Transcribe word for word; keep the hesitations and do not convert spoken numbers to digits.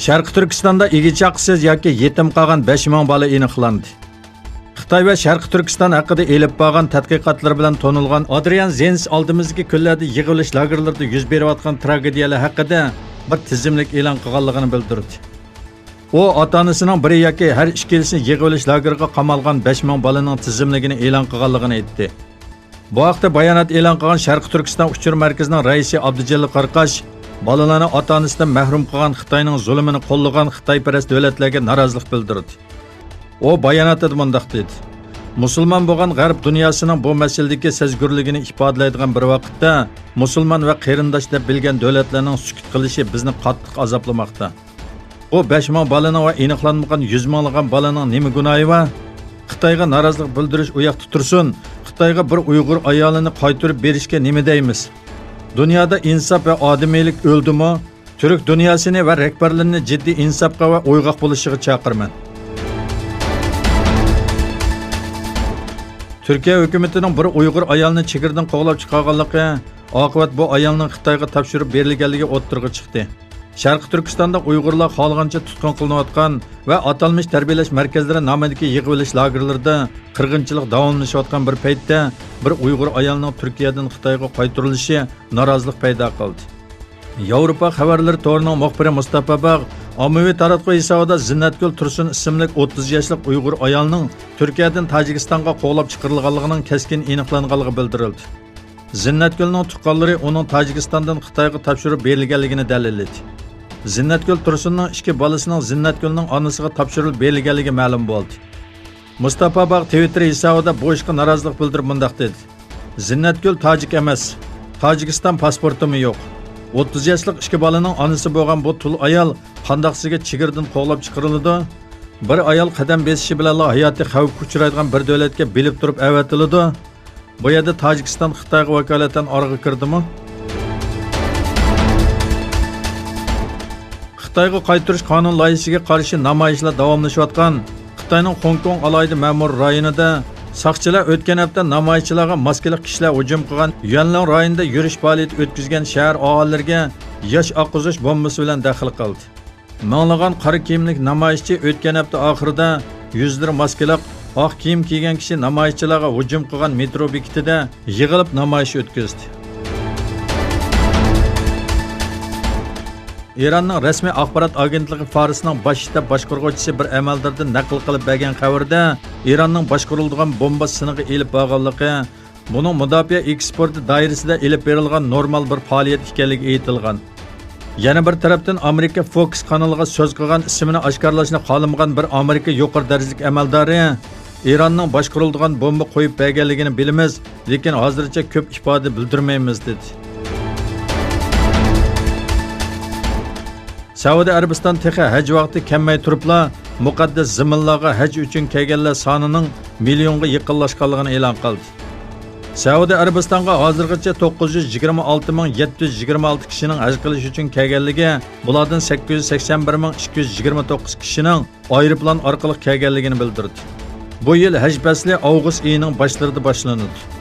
شەرقىي تۈركىستاندا ئىگە-چاقىسىز ياكى يېتىم قالغان بەش مىڭ بالا ئېنىقلاندى. خىتاي ۋە شەرقىي تۈركىستان ھەققىدە ئېلىپ بارغان تەتقىقاتلىرى بىلەن تونۇلغان ئادرىيان زېنس ئالدىمىزدىكى كۈنلەردە يىغىۋېلىش لاگېرلىرىدا يۈز بېرىۋاتقان تراگېدىيەلەر ھەققىدە بىر تىزىملىك ئېلان قىلغانلىقىنى بىلدۈردى. ئۇ ئاتا-ئانىسىنىڭ بىرى ياكى ھەر ئىككىلىسىنى يىغىۋېلىش لاگېرىغا قامالغان بەش مىڭ بالىنىڭ تىزىملىكىنى ئېلان قىلغانلىقىنى ئېيتتى. بۇ ھەقتە بايانات ئېلان قىلغان شەرقىي تۈركىستان ئۇچۇر مەركىزىنىڭ رەئىسى ئابدۇجېلىل قاراقاش، بالىلارنى ئاتا-ئانىسىدىن مەھرۇم قىلغان خىتاينىڭ زۇلۇمىنى قوللىغان خىتايپەرەس دۆلەتلەرگە نارازىلىق بىلدۈردى. ئۇ باياناتىدا مۇنداق دېدى: مۇسۇلمان بولغان غەرب دۇنياسىنىڭ بۇ مەسىلىدىكى سەزگۈرلۈكىنى ئىپادىلەيدىغان بىر ۋاقىتتا، مۇسۇلمان ۋە قېرىنداش دەپ بىلگەن دۆلەتلەرنىڭ سۈكۈت قىلىشى بىزنى قاتتىق ئازابلىماقتا. بۇ بەش مىڭ بالىنىڭ ۋە ئېنىقلانمىغان يۈز مىڭلىغان بالىنىڭ نېمە گۇناھى بار؟ خىتايغا نارازىلىق بىلدۈرۈش ئۇ ياقتا تۇرسۇن، خىتايغا بىر ئۇيغۇر ئايالىنى قايتۇرۇپ بېرىشكە نېمە دەيمىز؟ دۇنيادا ئىنساپ ۋە ئادىمىيلىك ئۆلدىمۇ؟ تۈرك دۇنياسىنى ۋە رەھبەرلىرىنى جىددىي ئىنساپقا ۋە ئويغاق بولۇشىغا چاقىرىمەن. تۈركىيە ھۆكۈمىتىنىڭ بىر ئۇيغۇر ئايالنى چېگرىدىن قوغلاپ چىقارغانلىقى ئاقىۋەت بۇ ئايالنىڭ خىتايغا تاپشۇرۇپ بېرىلگەنلىكى ئوتتۇرىغا چىقتى. شەرقىي تۈركىستاندا ئۇيغۇرلار خالىغانچە تۇتقۇن قىلىنىۋاتقان ۋە ئاتالمىش تەربىيەلەش مەركەزلىرى نامىدىكى يىغىۋېلىش لاگېرلىرىدا قىرغىنچىلىق داۋاملىشىۋاتقان بىر پەيتتە، بىر ئۇيغۇر ئايالنىڭ تۈركىيەدىن خىتايغا قايتۇرۇلۇشى نارازىلىق پەيدا قىلدى. ياۋروپا خەۋەرلىرى تورىنىڭ مۇخبىرى مۇستاپا باغ ئاممىۋى تاراتقۇ ھېسابىدا زىننەتگۈل تۇرسۇن ئىسىملىك ئوتتۇز ياشلىق ئۇيغۇر ئايالنىڭ تۈركىيەدىن تاجىكىستانغا قوغلاپ چىقىرىلغانلىقىنىڭ كەسكىن ئېنىقلانغانلىقى بىلدۈرۈلدى. زىننەتگۈلنىڭ تۇغقانلىرى ئۇنىڭ تاجىكىستاندىن خىتايغا تاپشۇرۇپ بېرىلگەنلىكىنى دەلىللىدى. زىننەتگۈل تۇرسۇننىڭ ئىككى بالىسىنىڭ زىننەتگۈلنىڭ ئانىسىغا تاپشۇرۇپ بېرىلگەنلىكى مەلۇم بولدى. مۇستاپا باغ تىۋىتتېر ھېسابىدا بۇ ئىشقا نارازىلىق بىلدۈرۈپ مۇنداق دېدى: زىننەتگۈل تاجىك ئەمەس، تاجىكىستان پاسپورتىمۇ يوق. ئوتتۇز ياشلىق ئىككى بالىنىڭ ئانىسى بولغان بۇ تۇل ئايال قانداقسىگە چېگرىدىن قوغلاپ چىقىرىلىدۇ؟ بىر ئايال قەدەم بېسىشى بىلەنلا ھاياتى خەۋپكە ئۇچرايدىغان بىر دۆلەتكە بىلىپ تۇرۇپ ئەۋەتىلىدۇ. بۇ يەردە تاجىكىستان خىتايغا ۋاكالىتەن ئارىغا كىردىمۇ؟ خىتايغا قايتۇرۇش قانۇن لايىھىسىگە قارشى نامايىشلار داۋاملىشىۋاتقان خىتاينىڭ خوڭكوڭ ئالاھىدە مەمۇرىي رايونىدا ساقچىلار ئۆتكەن ھەپتە نامايىشچىلارغا ماسكىلىق كىشىلەر ھۇجۇم قىلغان يۈەنلىڭ رايونىدا يۈرۈش پائالىيىتى ئۆتكۈزگەن شەھەر ئاھالىلىرىگە ياش ئاققۇزغۇچ بومبىسى بىلەن دەخلى قىلدى. مىڭلىغان قارا كىيىملىك نامايىشچى ئۆتكەن ھەپتە ئاخىرىدا يۈزلىرى ماسكىلىق، ئاق كىيىم كىيگەن كىشى نامايىشچىلارغا ھۇجۇم قىلغان مېترو بېكىتىدە يىغىلىپ نامايىش ئۆتكۈزدى. ئىراننىڭ رەسمىي ئاخبارات ئاگېنتلىقى فارسنىڭ باش شتاب باشقۇرغۇچىسى بىر ئەمەلداردىن نەقىل قىلىپ بەرگەن خەۋىرىدە، ئىراننىڭ باشقۇرۇلىدىغان بومبا سىنىقى ئېلىپ بارغانلىقى، بۇنىڭ مۇداپىئە ئېكسپورتى دائىرىسىدە ئېلىپ بېرىلغان نورمال بىر پائالىيەت ئىكەنلىكى ئېيتىلغان. يەنە بىر تەرەپتىن، ئامېرىكا فوكس قانىلىغا سۆز قىلغان، ئىسمىنى ئاشكارىلاشنى خالىمىغان بىر ئامېرىكا يۇقىرى دەرىجىلىك ئەمەلدارى، ئىراننىڭ باشقۇرۇلىدىغان بومبا قويۇپ بەرگەنلىكىنى بىلىمىز، لېكىن ھازىرچە كۆپ ئىپادە بىلدۈرمەيمىز، دېدى. سەئۇدى ئەرەبىستان تېخى ھەج ۋاقتى كەلمەي تۇرۇپلا، مۇقەددەس زېمىنلارغا ھەج ئۈچۈن كەلگەنلەر سانىنىڭ مىليونغا يېقىنلاشقانلىقىنى ئېلان قىلدى. سەئۇدى ئەرەبىستانغا ھازىرغىچە توققۇز يۈز يىگىرمە ئالتە مىڭ يەتتە يۈز يىگىرمە ئالتە كىشىنىڭ ھەج قىلىش ئۈچۈن كەلگەنلىكى، بۇلاردىن سەككىز يۈز سەكسەن بىر مىڭ ئىككى يۈز يىگىرمە توققۇز كىشىنىڭ ئايروپىلان ئارقىلىق كەلگەنلىكىنى بىلدۈردى. بۇ يىل ھەج پەسلى ئاۋغۇست ئېيىنىڭ باشلىرىدا باشلىنىدۇ.